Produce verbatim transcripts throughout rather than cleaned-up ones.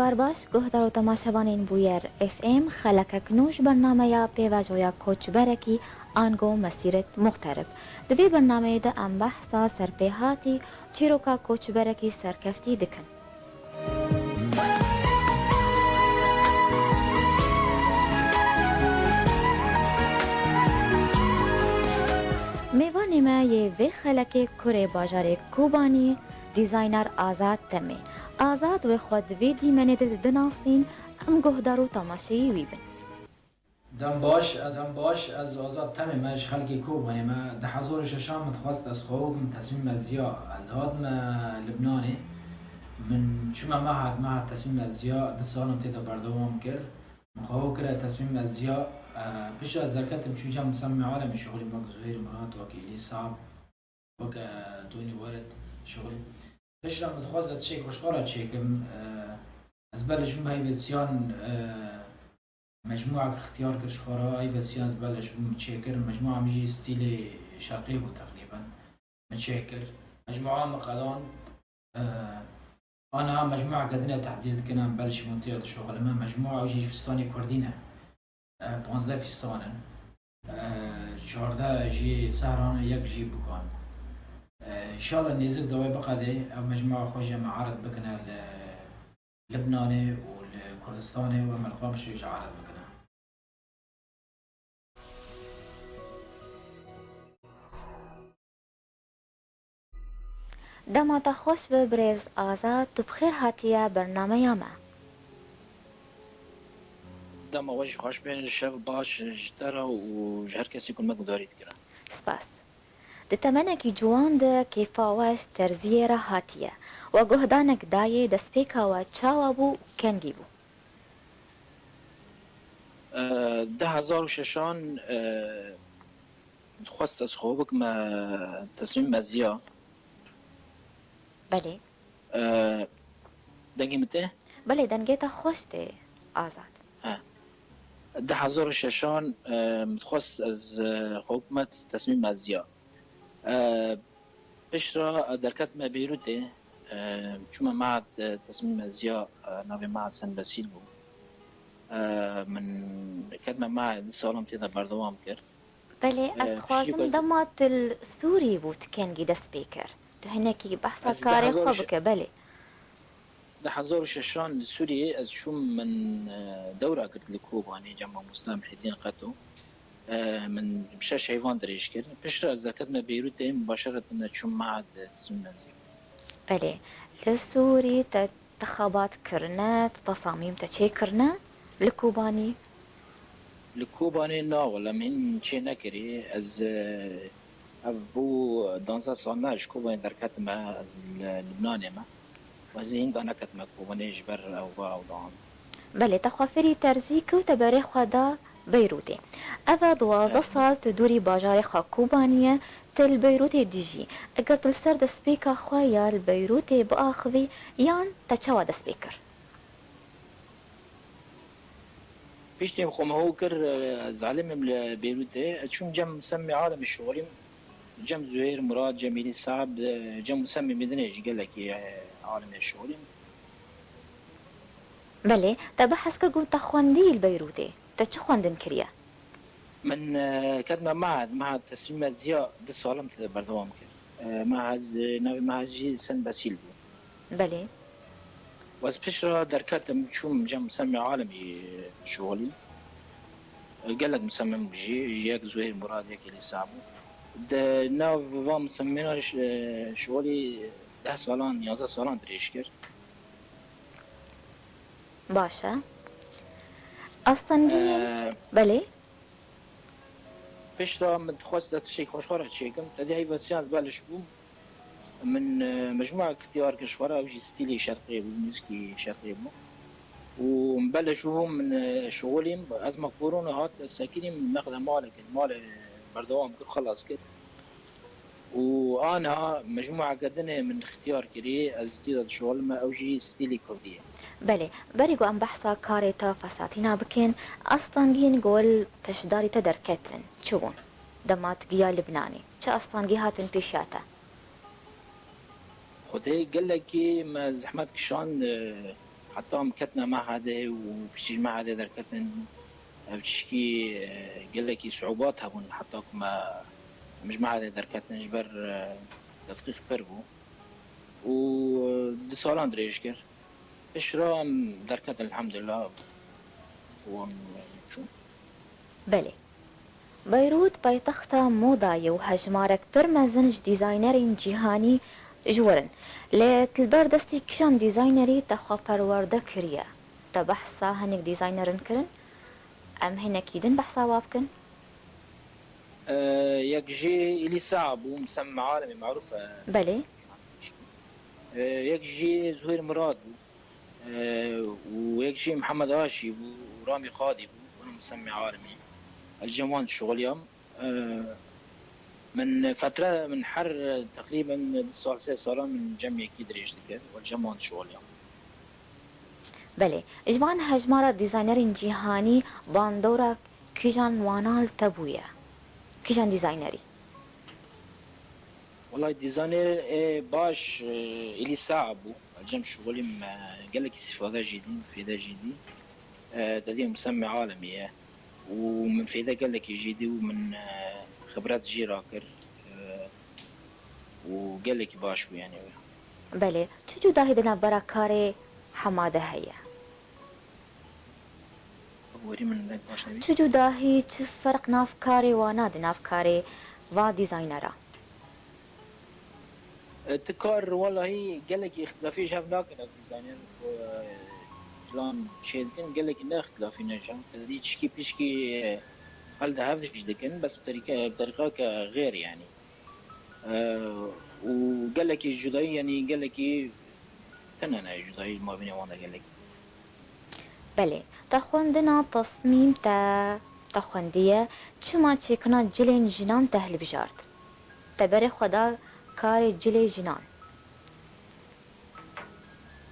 Bar baş, guhdar û temaşevanên Bûyer F M, xelekek nû ji bernameya pêvajoya koçberekî ango mesîret muxterib. Di vê bernameyê de em behsa serpêhatî çîroka koçberekî serkeftî dikin. Mêvanê me yê vê xelekê kurê bajarê Kobanî, dîzayner Azad Temê. Azad wê xwe di vê dîmenê de dinasîn, em guhdar û temaşeyî wî bin. Dem baş, ez, dem baş, ez Azad Temê me, ji xelkê Kobanê me. Di hezar û şeşan min dixwest ez xwe bikim Tesmîm Ezya. Ez hatime Libnanê. Min çûme Mehad, Mehad Tesmîm Ezya, du sal min tê de berdewam kir. Min xwe kire Tesmîm Ezya. E, piştre ez derketim çû cem Semî Alemî şixulî, wek Zuhêr Murat, wek Îlî Saab, wek, e, Tony Werit şixulî. Piştre min dixwest ez tiştek xwe ji xwe re çêkim. E, ez belê ji min heyvesiyan, e, mecmûak ixtiyar kir ji xwe re, heyvesiyan ez belê ji min çêkir. Mecmûa min jî stîlê şerqî bû teqrîben. Min çêkir. Mecmûa min qedand. E, ana mecmûeke din e tehdîr dikin, em belê ji min tê de dişuxulime. Mecmûa ew jî ji fistanê kurdî ne. E, panzdeh fistan in. E, çardeh jî sehran e, yek jî bukan. E, înşallah nêzik de wê biqedê, ev mecmûa xwe jî em erd bikine li Libnanê û li Kurdistanê û em li Qamişlo jî erd bikine. Dema te xweş be birêz Azad, tu bi xêr hatiye bernameya me. Dema we jî xweş be, şev baş ji te re û ji her kesî ku me guhdarî dikire. Spas. Di temenekî ciwan de kêfa we ji terziyê re hatiye. We guhdanek dayê, destpêka we çawa bû, kengî bû? E, di hezar û şeşan, e, dixwest ez xwe bikime Tesmîm Ezya. Belê. E, dengê min tê? Belê, dengê te xweş tê, Azad. He. Di hezar û şeşan, e, min dixwest ez, e, xwe bikime Tesmîm Ezya. E, Piştre derketime Beyrûtê, e, çûme Mehad, e, Tesmîm Ezya, e, navê Mehad Sen Besîl bû. E, min ketime Mehad, du salan tê de berdewam kir. Belê, e, ez dixwazim dema tu li Sûrî bû, tu kengî dest pê kir. Tu hinekî behsa karê xwe bike, belê. Di hezar û şeşan li Sûriyê ez çûm, min, e, dewra girt li Kobanê cem mamoste Mihîdîn Qeto. E, min şeş heyvan dirêj kir. Piştre ez derketime Beyrûtê, mubaşereten çûm Mehad, e, Tesmîm Ezya. Belê. Li Sûrî te, te xebat kirine, te tesamîm te çê kirine li Kobanî? Li Kobanê na wele min çê nekirî. Ez, e, ev bû danzdeh sal ne ji Kobanê derketime, ez li Libnanê me. Ez hîn da neketime Kobanê ji ber ew va ew dan. Belê, te xwe firî terzî kir û te berê xwe da Beyrûtê. Eva duwazdeh sal tu dûrî bajarê xwe Kobanî ye, te li Beyrûtê dijî. Eger tu li ser destpêka xwe ya li Beyrûtê biaxivî, yan te çawa dest pê kir? Piştî xwe me ho kir, e, ez alimim li Beyrûtê. Ez çûm cem Semî Alemê şixulîm. Cem Zuhêr Murad, cem Îlî Saab, e, cem Semî Mêdinê jî gelekî, e, alimê şixulîm. Belê, te behs kir got te xwendî li Beyrûtê. Te çi xwendin kiriye? Min, e, ketime Mehad, Mehad Tesmîm Ezya du salim tê de berdewam kir. E, Mehad, e, navê Mehad jî Sen Besîl bû. Belê. Ez piştre derketim, çûm cem misemê alemî şixulî. Gelek misemê bû jî, yek Zuhêr Murad, yek Îlîsa bû. Di nav van misemêna ş-, şixulî deh salan, yanzdeh salan dirêj kir. Baş e. Astengiyên, e, belê. Piştre min dixwest ez tiştek xwe ji xwe re çêkim. Te dî heyvesiya ez beliş bûm. Min, e, mecmûa ixtiyar kir ji xwe re, ew jî stîlê şerqê bû, muzîkî şerqê bû. Û min beliş bûm, min, e, şixulîm, ez me korona hat, ez sekinîm, nexde malê kir, malê berdewam kir, xelas kir. Û aniha mecmûeke din ê min ixtiyar kirî, ez tî de dişixulime, ew jî stîlî kurdî ye. Belê, berî ku em behsa karê te fesatîna bikin, astengiyên ku li piştdarî te derketin, çi bûn? Dema tu giya Libnanê, çi astengî hatin pêşiya te? Xwedê gelekî me zehmet kişand, e, Heta em ketine mehedê û piştî ji mehedê derketin, ev tişkî, e, gelekî siûbat hebûn heta ku me, em ji mehedê derketin ji ber, e, tedqîq pir bû û, e, du salan dirêj kir. Piştre em derketin elhamdulillah û em çûn. Belê. Beyrût paytexta moda ye û hejmarek pir mezin ji dîzaynerên cîhanî ji wir in. Lê tu li ber destî kîjan dîzaynerî te xwe perwerde kiriye? Te behsa hinek dîzaynerin kirin? Em hinekî din behsa wa bikin. E, yek jî Îlîsa bû, Musemmim Alemî, marûf e. Belê. E, yek jî Zuhêr Mirad bû. E, û yek jî Mihemed Aşî bû û Ramî Xadî bû, hûn Musemmî Alemî. Ez cem wan dişuxuliyam. E, min fetre, min her teqrîben du sal, sê salan min cem yekî dirêj dikir û cem wan dişuxuliyam. Belê. Ji van hejmara dîzaynerên cîhanî bandora kîjan wana li te bûye? Kîjan dîzaynerî? Welay dîzaynerê baş, e, Îlîsa bû. Cem şixulî me gelekî îstîfade jî dî, fêde jî dî. E, te dî Musemmî Alemî ye. Û min fêde gelekî jî dî û min, e, xibret jî rakir. E, û gelekî baş bû, yanî wê. Belê. Çi cudahî di navbera karê hema de heye? Werî min deng baş nebîst. Çi cudahî, çi ferq nav karê wana di nav karê va dîzaynera? E, ti kar, welahî gelekî îxtilafî ji hev nakin ev dîzayner ku, e, plan çêdikin, gelekî ne îxtilafî ne ji hev. Te dî çikî pişkî, e, hel di hev jî dikin, bes bi terîke-, bi terîqeke xêr, yanî. E, û gelekî cudayî, yanî gelekî tune ne cudayî li mabînê wan de gelekî. Belê, te xwendina tesmîm te, te xwendiye, çima çêkirina cilên jinan te hilbijart? Te berê xwe da karê cilê jinan.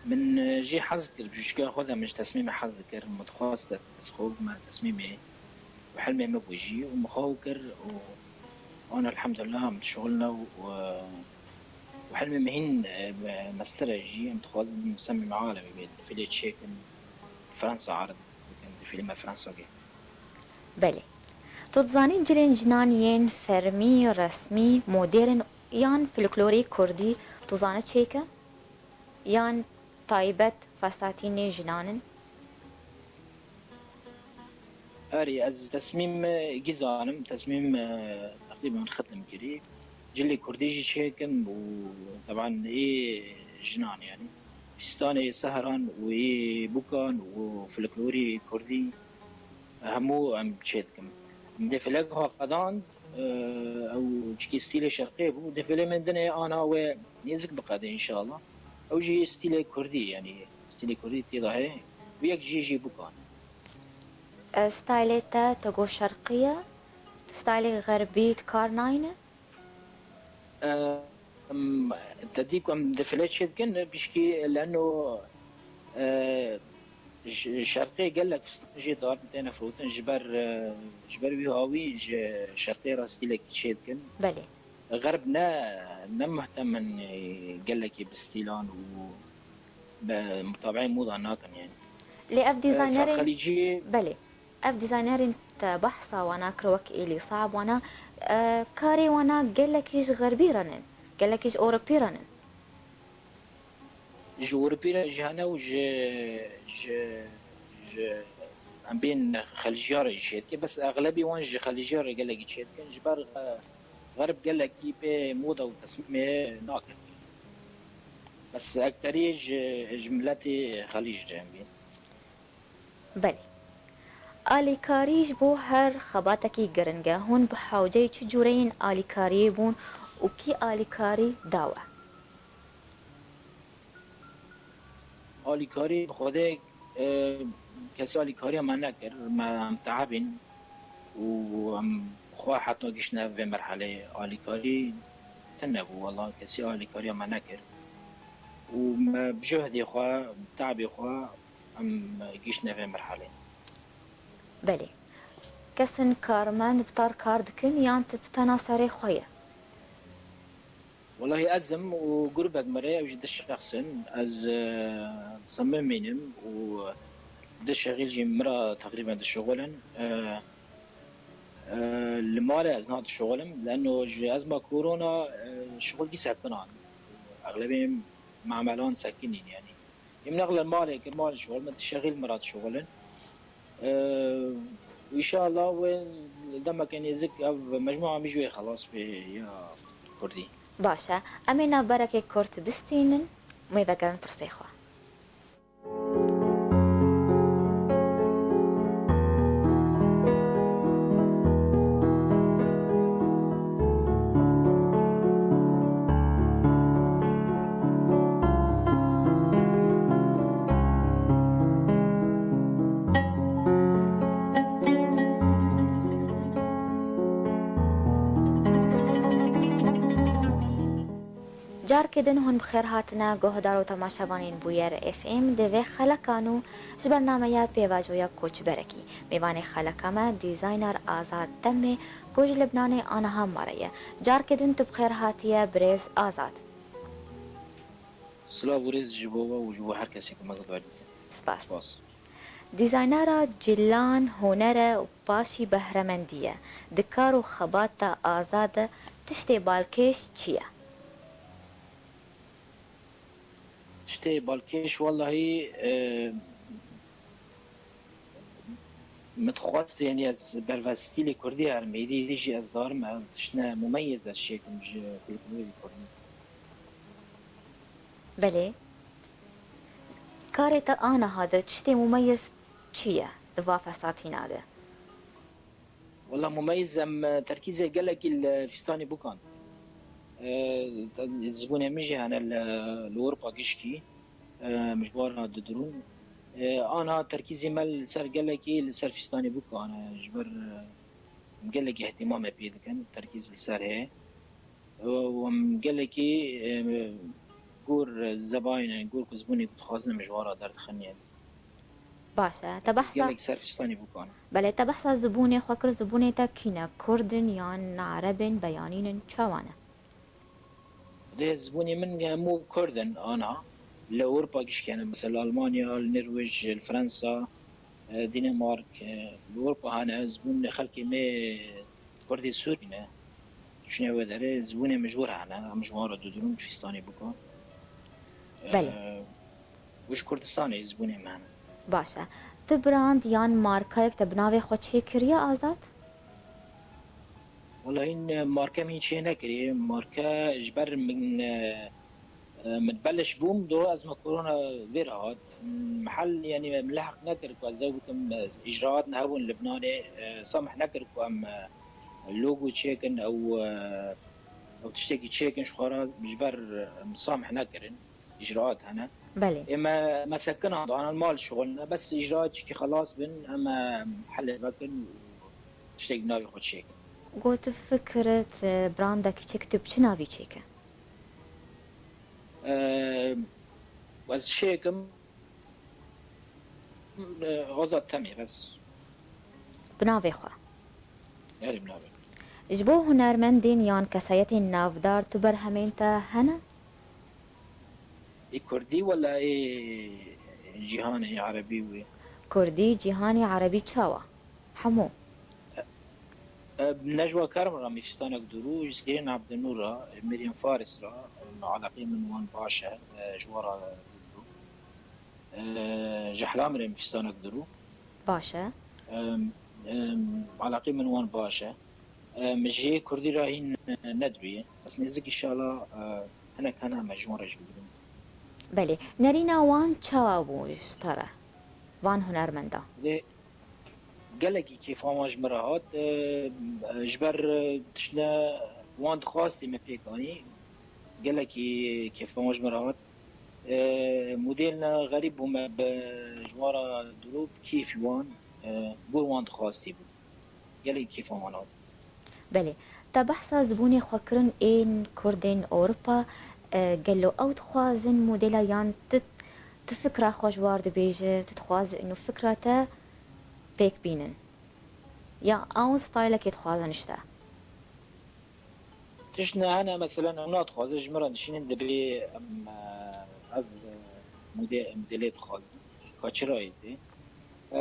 Min, e, jî hez kir, bi jûşka xwe de min ji tesmîmê hez dikir. Min dixwest ez xwe bime tesmîmê û hilmê min bû jî û min xwe ew kir û an elhamdulillah em dişuxulin ew û, e, û hilmê min hîn, e, me-, mestir e jî. Em dixwazin Musemmîm Alemî bê, defîlê çêkin, Fransa erd bikin, defîlê me Fransa bê. Belê. Tu dizanî cilên jinan yên fermî, resmî, modern yan folklorî kurdî tu zane çêke? Yan taybet fesatînê jinan in? Erê, ez tesmîm, e, gî zanim, tesmîm, e, teqrîben xitim kirî. Cilê kurdî jî çêkin û teban ê jinan, yanî fîstanê sehran û ê bûkan û folklorî kurdî hemû em çêdikim. Defîlek xwe qedand, e, ew çikî stîlê şerqê bû. Defîlê min dinê ana wê nêzik biqede înşallah. Ew jî stîlê kurdî, yanî stîlê kurdî tê de heye. Û yek jî jî bûkan. E, stylê te, te got şerqî ye? Stylê xerbî di kar nayne? Em, te dî ku em defîle çêdikin, pişkî leno, e, ji şerqê gelek fistan jê dihatin têne firotin, ji ber, e, ji ber wî hawî ji şerqê re stîlekî çêdikin. Belê. Xerb ne, ne muhtem in, e, gelekî bi stîlan û bi mutabeî moda nakin, yanî. Lê ev, e, dîzaynerên, Xelîcî. Belê. Ev dîzaynerên te behsa wana kir wek Îlîsa, wana, e, karê wana gelekî ji xerbî re nin, gelekî ji Ewropî re nin. Ji Ewropî re jî hene û ji, ji, ji, em bên Xelîciya re jî çêdike. Bes exlebî wan ji Xelîciya re gelekî çêdikin. Ji ber, e, xerb gelekî pê moda û tesmîmê nakin. Bes ekterî ji, ji miletê Xelîc re em bên. Belê. Alîkarî ji bo her xebatekî giring e. Hûn bi hewceyî çi cûreyên alîkariyê bûn û kî alîkarî da we? Alîkarî bi Xwedê, e, kesî alîkariya me nekir. Me, em teebîn û em xwe heta giştine vê merheleyê. Alîkarî tune bû, wela kesî alîkariya me nekir. Û me bi cuhdê xwe, bi teebê xwe, em gihîştine vê merhelê. Belê. Kesên karmend bi te re kar dikin yan tu bi tena serê xwe ye? Welahi ez im û grûbek me re, ew jî du şexs in. Ez, e, disemim mînim û du şexîl jî min re teqrîben dişuxulin. E, e, li malê ez niha dişuxulim, leno ji ezma korona, e, şixulkî sekinan. Exlebê mamelan sekinîn, yanî. Em nexle malê kir, malê şixul me, şexîl me re dişuxulin. Ee, û înşallah wê demeke nêzik ev mecmua min jî wê xelas bê ya kurdî. Baş e, em ê navberekê kurt bistînin, wê vegerin pirsê xwe. Carkê din hûn bi xêr hatine guhdar û temaşevanên Bûyer F M di vê xelekan û ji bernameya pêvajoya koçberekî. Mêvanê xeleka me dîzayner Azad Demê ku ji Libnanê aniha ma re ye. Carkê din tu bi xêr hatiye birêz Azad. Silav û rêz ji bo we û ji bo her kesê ku me guhdar dike. Spas. Spas. Dîzaynera cilan huner e û paşî behremendî ye. Di kar û xebata Azad de tiştê balkêş çi ye? Tiştê balkêş, wellahî, e, min dixwest, yanî ez berve stîlê kurdî herim, êdî jî ez darim ev tiştine mumeyyiz ez çêkim ji folklorê kurdî. Belê. Karê te aniha de tiştê mumeyyiz çi ye di va fesatîna de? Wela mumeyyiz em, e, terkîzê gelekî li fîstanê bûkan. E, te-, zibûnê min jî hene li, li Ewropa gişkî, e, em ji wan re didurûn. E, aniha terkîzê me li ser gelekî li ser fîstanê bûkan e, ji ber, e, em gelekî ihtimamê pê dikin, terkîz li ser heye. Û em gelekî, e, gor zebayîn, gor ku zibûnê ku dixwazin em ji wan re derdixin yên. Baş e. Te behsa gelek ser fîstanê bûkan. Belê, te behsa zibûnê xwe kir, zibûnê te kî ne? Kurd in yan Ereb in, beyanîn in, çawa ne? Lê zibûnê min hemû kurd in ana. Li Ewropa gişkî hene, mesela Almanya, li Nirwêj, li Fransa, e, Dînemark, e, li Ewropa hene, zibûn xelkê me kurdê Sûrî ne. Çûne wê derê, zibûnê min ji wir hene, em ji wan re didurûn, fîstanê bûkan. Belê. E, û ji Kurdistanê zibûnê me hene. Baş e. Tu brand yan markayek te bi navê xwe çêkiriye Azad? Wela hîn, e, marke min çê nekiriye. Marke ji ber min, e, e, min beliş bûm, do ezma korona vê re hat. Mehel, yanî min lehq nekir ku ez ew bikim, e, îcraat hebûn Libnanê, e, samih nekir ku em, e, logo çêkin, ew, e, ew tiştekî çêkin ji xwe re, ji ber, e, samih nekirin. Îcraat hene. Belê. Ê me, me sekinand, ana mal şixulne, bes îcraat çikî xelas bin, em, em helê vekin û tiştek navê xwe çêkin. Got tu fikir it, e, brandekî çêkî, tu bi çi navî çêke? E, ez çêkim, e, Azad Temê bes. Bi navê xwe? Erê, bi navê. Ji bo hunermendên yan kesayetên navdar tu berhemên te hene? Ê kurdî wela ê cîhanê erebî wê? Kurdî, cîhanê erebî çawa? Hemû. E, e, Necwa Kerm re, Mîfistanek Dûrû, ji Sîrên Ebdinûr re, Meryem Faris re, eleqê min wan baş e, e, ji wan re dûr. E, ji Helamê re Mîfistanek Dûrû. Baş e. Em, em, eleqê min wan baş e. Em, ji yê kurdî re hîn, e, nedûrî ye. Ez nêzik, înşallah, e, hinek hene em ji wan re jî bigirin. Belê. Nerîna wan çawa bû ji te re? Van hunermenda. Lê gelekî kêfa wan ji min re hat. E, ji ber, e, tiştine wan dixwastî me pêk anî. Gelekî kêfa wan ji min re hat. E, modêlna xerîb bûme bi ji wan re dûr û bi kêfî wan, e, gor wan dixwastî bû. Gelekî kêfa wan hat. Belê. Te behsa zibûnê xwe kirin ên Kurdên Ewropa, e, gelo ew dixwazin modêla yan ti, ti fikra xwe ji war dibêje, ti dixwaze û fikra te pêk bînin? Ya ew stylekê dixwazin ji te? Tiştine hene, meselen, ew nadixwaze ji min re dişînin, dibê em, e, ez, e, modê-, modêlê dixwazim. Ka çi rayê tê?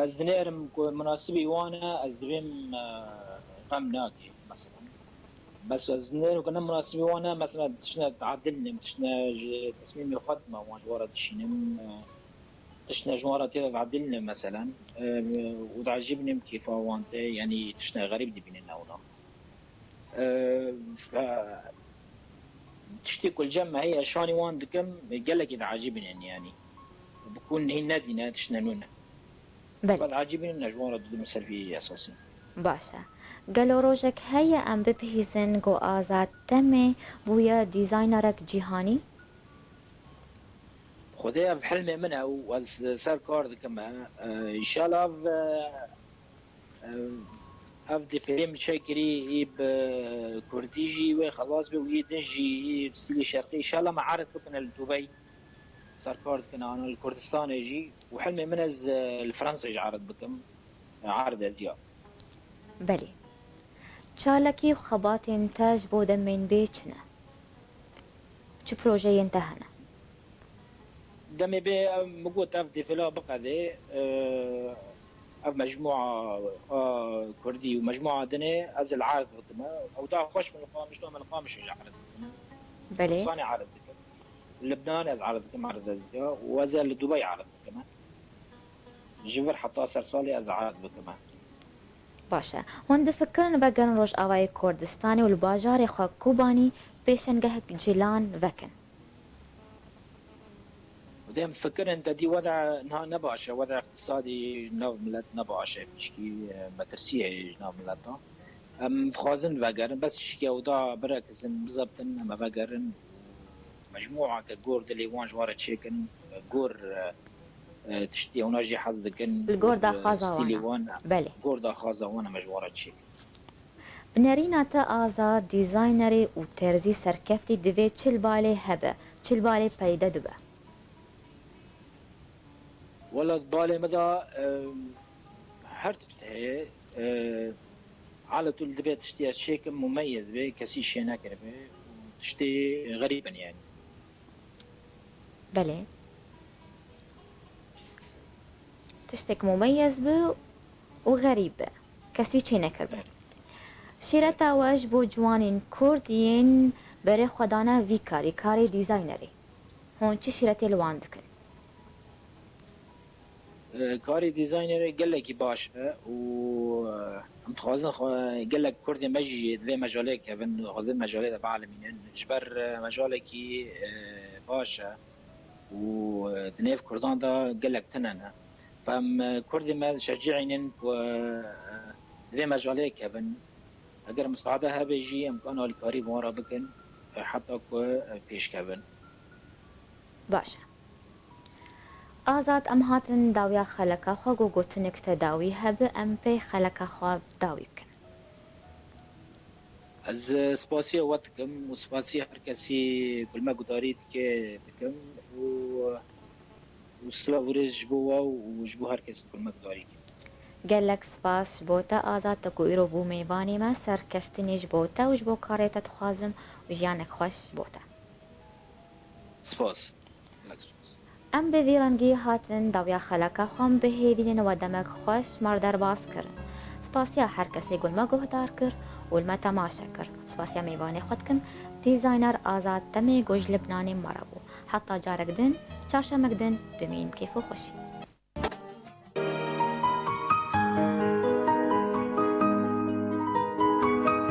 Ez dinêrim ku munasibî wan e, ez dibêm, e, xem nake, meselen. Bes ez dinêrim ku ne munasibî wan e, meselen, tiştine tadil nim, tiştine ji tesmîmê xwe dima wan ji wan re dişînim, e, tiştine ji wan re tê de tadil nim, meselen, e, û diecibînim kêfa wan tê, yanî tiştine xerîb dibînin ewna. E, fe-, tiştê ku li cem me heye, şanî wan dikim, gelekî diecibînin, yanî. Bi ku hîn nedîne, tiştine nû ne. Belê. Xwe diecibînin, ne ji wan re didin ser vî esasî. Baş e. Gelo rojek heye em bibihîzin ku Azad demê bûye dîzaynerek cîhanî? Xwedê ev hilmê min e û ez ser kar dikim e. E, înşallah ev, e, ev, ev dîfêlê min çêkirî, î bi kurdî jî wê xelas be û yê din jî, î stîlê şerqî. Înşallah me erd bikine li Dubey. Ser kar dikin ana li Kurdistanê jî. Û hilmê min ez, e, li Fransê jî erd bikim. E, erd ez ya. Belê. Çalakî û xebatên te ji bo demên bê çi ne? Çi projeyên te hene? Demê bê, em, min got ev dîfêla biqedê, e, ev mecmûa, a, kurdî û mecmûa dinê ez li erd bikime. Ew da xweş min li Qamişlo, min li Qamişê jî erd bikime. Belê. Kurdistanê erd dikim. Libnanê ez erd dikim, erd ez ya. Û ez ê li Dubey erd bikime. Ji vir heta ser salê ez erd bikime. Baş e. Hûn difikirin vegerin Rojavayê Kurdistanê û li bajarê xwe Kobanî pêşengehek cîlan vekin? Û dê em difikirin te dî weda niha ne baş e, weda iqtisadî ji nav milet ne baş e, pişkî, e, metirsiyê ji nav mileta. Em dixwazin vegerin, bes şikê ew da birekizin, bizebtin, em ê vegerin. Mecmûa ke gor dilê wan ji wan re çêkin, gor, e, e, tiştê wana jî hez dikin, Li gor e, daxwaza stîlê wan e. Belê. Gor daxwaza wan e, me ji wan re çêkin. Bi nerîna te Azad, dîzaynerê û terzî serkeftî divê çi li balê hebe, çi li balê peyde dibe? Wela di balê min de, e, her tişt heye. E, ala tûl divê tiştê ez çêkim mumeyez be, kesî çê nekiribe û tiştê xerîb in yani. Belê. Tiştek mumeyez bi û xerîb be. Kesî çê nekiribe. Belê. Şîreta we ji bo ciwanên Kurd yên berê xwe dane vî karî, karê dîzaynerê. Hûn çi şîretê li wan dikin? E, karê dîzaynerê gelekî baş e û, e, em dixwazin xwe, gelek Kurdên me jî di vê mejalê kevin, xwe di vê mejalê de bialimînin. Ji ber, e, mejalekî, e, baş e û, e, di nêv Kurdan de gelek tune ne. Fe em, e, Kurdên me şecîînin ku, e, di vê mejalê kevin. Eger misaade hebe jî em kan alîkarî bi wan re bikin, e, heta ku, e, pêş kevin. Baş e. Azad, em hatin dawiya xeleka xwe, ku gotinek te dawî hebe, em pê xeleka xwe dawî bikin. Ez, e, spasiya we dikim û spasiya her kesî ku li me gudarî dike dikim û, û silav û rêz ji bo we û ji bo her kesî ku li me gudarî dike. Gelek spas ji bo te Azad, te ku îro bû mêvanê me, serkeftinê ji bo te û ji bo karê te dixwazim û jiyanek xweş ji bo te. Spas. Gelek spas. Em bi vî rengî hatin dawiya xeleka xwe, em bi hêvî ne we demek xweş me re derbas kirin. Spasiya her kesê ku li me guhdar kir û li me temaşe kir. Spasiya mêvanê xwe dikim, dîzayner Azad Demê ku ji Libnanê me re bû. Heta carek din, çarşemek din, bimînin bi kêf û xweşî.